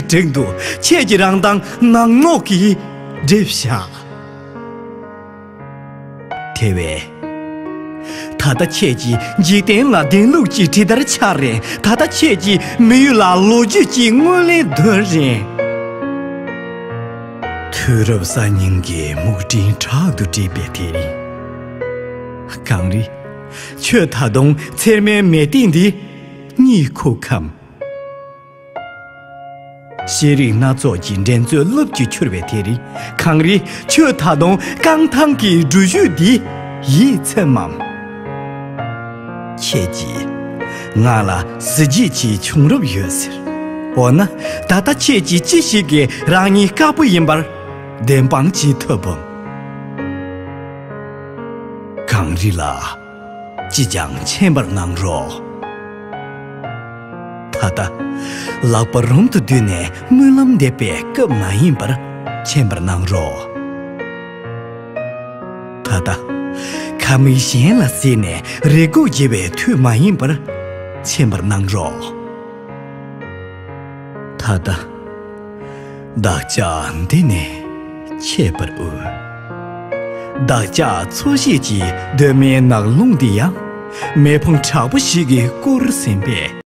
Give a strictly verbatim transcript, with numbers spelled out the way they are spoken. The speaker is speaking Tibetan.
འགྲིག་འདུག་ཁྱེད་ཀྱི་རང་མདངས་ནག་ནོག་གིས་བསྒྲིབས་བཞག་དེ་བས། ད་ལྟ་ཁྱེད་ཀྱིས་འཇིག་རྟེན་ལ་བདེན་ལུགས་ཀྱི་དྲི་ཟླར་འཆར་རན། ད་ལྟ་ཁྱེད་ཀྱིས་མི་ཡུལ་ལ་ལོ་རྒྱུས་ཀྱི་སྔོན་གླེང་འདོན་རན། དུས་རབས་གསར་རྙིང་གི་སྨུག་སྤྲིན་དྲག་ཏུ་བསྒྲིབས་པའི་དེ་རིང་། གངས་རི། ཁྱོད་ད་དུང་ཚེར་མའི་མལ་སྟེགས་འདི་གཉིད་ཁུག་གམ། ཤེས་རིག་སྣ་ཚོགས་ཀྱི་འགྲན་རྩོད་རླབས་ཀྱིས་འཁྱུར་བའི་དེ་རིང་། གངས་རི། ཁྱོད་ད་དུང་རྐང་ཐང་གི་འགྲུལ་བཞུད་འདི་ཡིད་ཚིམ་མམ། ཁྱེད་ཀྱིས་ང་ལ་གཟི་བརྗིད་ཀྱི་བྱུང་རབས་ཡོད་ཟེར། འོ་ན། ད་ལྟ་ཁྱེད་ཀྱིས་ཅི་ཞིག་གིས་རང་ཉིད་དཀར་པོ་ཡིན་པར་བདེན་དཔང་བྱེད་ཐུབ་བམ། གངས་རི་ལགས། ཅིས་ཀྱང་མཁྱེན་པར་གནང་རོགས། ད་ལྟ། ལག་པ་རུམ་དུ་བསྡུས་ནས་སྨོན་ལམ་འདེབས་པའི་སྐབས་མ་ཡིན་པར་མཁྱེན་པར་གནང་རོགས། ད་ལྟ། ཁ་མིག་གཞན་ལ་གཟིགས་ནས་རེ་སྒུག་བྱེད་པའི་དུས་མ་ཡིན་པར་མཁྱེན་པར་གནང་རོགས། ད་ལྟ། བདག་ཅག་འདི་ནས་ཆད་པར་འོས། བདག་ཅག་འཚོ་བྱེད་ཀྱི་གདོད་མའི་ནགས་ཀློང་འདི་ཡང་། མེ་ཕུང་དྲག་པོ་ཞིག་གིས་བསྐོར་ཟིན་པས།